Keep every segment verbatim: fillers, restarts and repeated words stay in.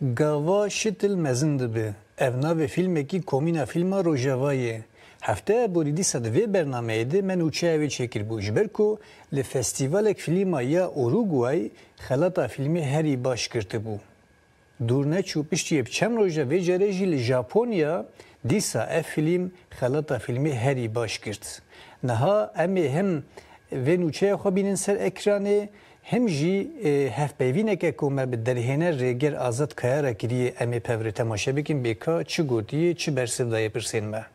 Gava şitil mezin dibe. Ev navê fîlmekî Komîna Fîlma Rojava ye. Hefteya borî dîsa di vê bernameyê de me nûçeya wê çêkiribû, ji ber ku li festîvalek fîlma ya Uruguay xelata fîlmê herî baş girtibû. Dûr neçû, piştî bi çend roja vê carê jî li Japonya dîsa ev fîlm xelata fîlmê herî baş girt. Niha em ê him vê nûçeya xwe bînin ser ekranê, him jî, e, hevpeyvîneke ku me bi derhêner Rêger Azad Kaya re kiriye, em ê pevre temaşe bikin bê ka çi gotiye, çi bersiv daye pirsên me.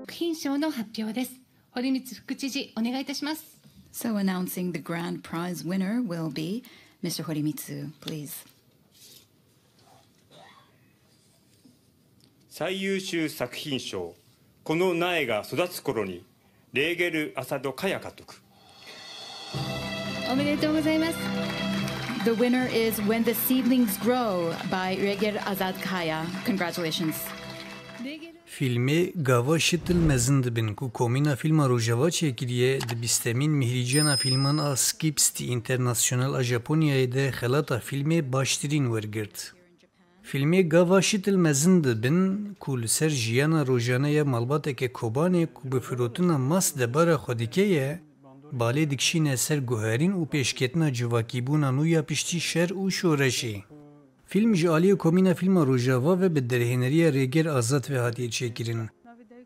作品賞の発表です。 Horimitsu Fukuji, お願いいたします。 So announcing the grand prize winner will be Mister Horimitsu, please. 最優秀作品賞、この苗が育つ頃に、レーゲル・アサド・カヤ監督。 おめでとうございます。 The winner is When the Seedlings Grow by Reger Azad Kaya. Congratulations. Fîlmê Gava Şitil Mezin Dibin ku Komîna Fîlma Rojava çêkiriye, di bîstemîn Mihrîciyana Fîlman a Skip City International a Japonyayê de xelata fîlmê baştirîn wergirt. Fîlmê Gava Şitil Mezin Dibin ku li ser jiyana rojane ya malbateke Kobanê ku bi firotina mas debara xwe dike ye, balê dikişîne ser guherîn û pêşketina civakîbûna nû ya piştî şer û şoreşê. Fîlm ji aliyê Komîna Fîlma Rojava ve bi derhêneriya Rêger Azad ve hatiye çêkirin.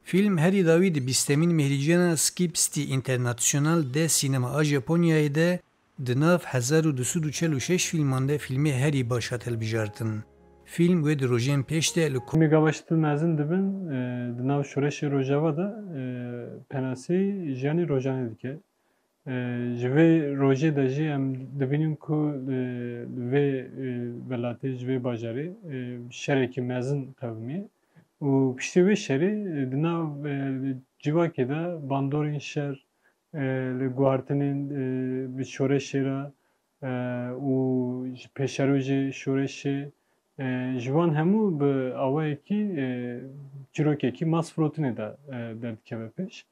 Fîlm herî dawî di bîstemîn Mihrîciyana Skip City International de sînema a Japonyayê de di nav hezar û du sed û çel û şeş fîlman de fîlmê herî baş hat hilbijartin. Fîlm wê di rojên pêş de li ku- Fîlmê Gava Şitil Mezin Dibin, e, di nav şoreşê Rojava de, e, penasî jiyanê rojane dike. E, ji vê rojê de jî em dibînin ku, e, li vê, e, welatê, ji vê bajarê, e, şerekî mezin qewimiye û piştî vê şerê, e, di nav, e, civakê de bandorên şer, e, li guhartinên, e, bi şoreşê re, e, û ji pêşerojê şoreşê, e, ji wan hemû bi awayekî, e, çîrokekî mas firotinê de, e, derdikeve pêş.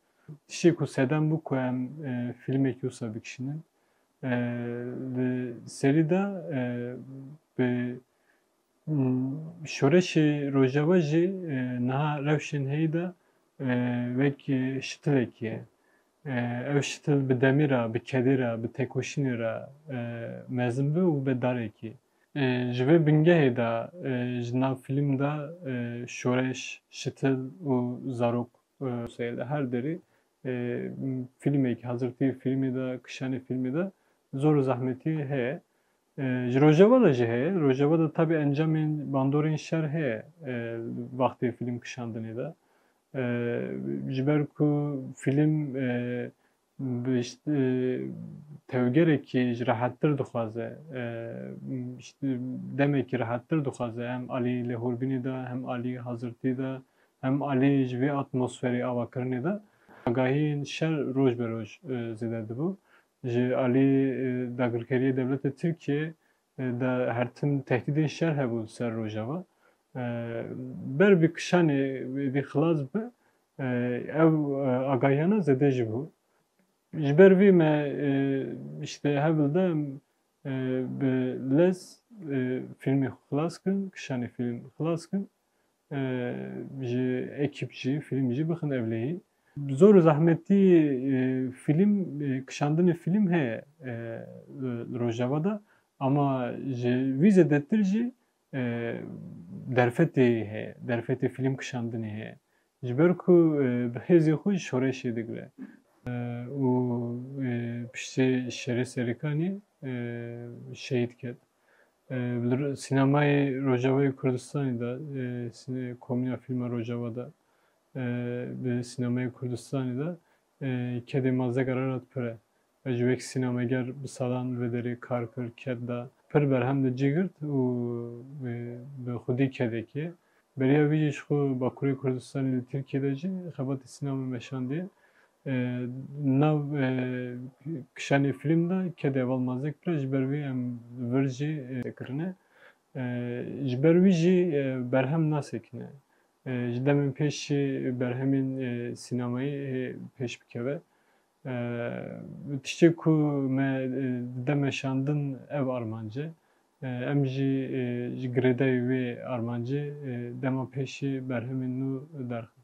Tiştê ku sedem bû ku em, e, fîlmekî wisa bikişînin. E, li serî de, e, bi, m, şoreşê Rojava jî, e, niha rewşên heyî de, e, wek, e, şitilekî ye. E, ev şitil bi demê re, bi kedê re, bi têkoşînê re, e, mezin be û be darekî. E, ji vê bingehê de, e, ji nav fîlm de, e, şoreş, şitil û zarok, e, her derî, e, fîlmekî, hazirtiyê fîlmê de, kişanê fîlmê de zor û zehmetî heye. E, ji Rojava de jî heye. Rojava de tabî encamên bandorên şer heye, e, wextê fîlm kişandinê de. E, ji ber ku fîlm, e, bi, işte, e, tevgerekî ji rehettir dixwaze, e, işte, demekî rehettir dixwaze, hem alî lêhorbînê de, hem alî hazirtî de, hem alî ji vê atmosferê avakirinê de. Agahiyên şer roj be roj, e, zêde dibû. Ji alî, e, dagirkeriyê dewletê Tirkiyê, e, de her tim tehdîdên şer hebû li ser Rojava. E, ber vî kişanê êdî xilas bi, e, ev, e, agahiyana zêde jî bû. Ji ber vî me, e, işte hev li de, e, bi lez, e, fîlmê xwe xilas kirin, kişanê fîlm xilas kirin. E, ji ekîp jî, fîlm jî bixin ewlehî. Zor û zehmetî, e, fîlm, e, kişandinê fîlm heye, e, li Rojava de. Ama ji vî zêdetir jî, e, derfetê heye, derfetê fîlm kişandinê heye. Ji ber ku, e, bi hêzê xwe ji şoreşê digre. E, û, e, piştê şerê Serêkanê, e, şehîd ket. E, li ro-, sînemayê Rojavayê Kurdistanê de, e, sîne-, Komîna Fîlma Rojava de, e, bi sînemayê Kurdistanê de, e, kedê Mazek Ararat pir e. Ez jî wek sînemeger bi salan li vê derê kar kir, ked da. Pir berhem li cî girt û, e, bi xwedî kedekê ye. Beriya vî jî ji xwe Bakurê Kurdistanê li Tirkiyê de jî xebatê sînema meşandiye. E, nav, e, kişanê fîlm de kedê heval Mazek pir e, ji ber vî em vir jî, e, kirine. E, ji ber wî jî, e, berhem nasekine. E, ji demên pêş jî berhemên, e, sînemayî, e, pêş bikeve. E, tiştê ku me, e, dide meşandin ev armanc e. E, em jî, e, ji girêdayî wê armancê, e, dema pêşî berhemên nû derxin.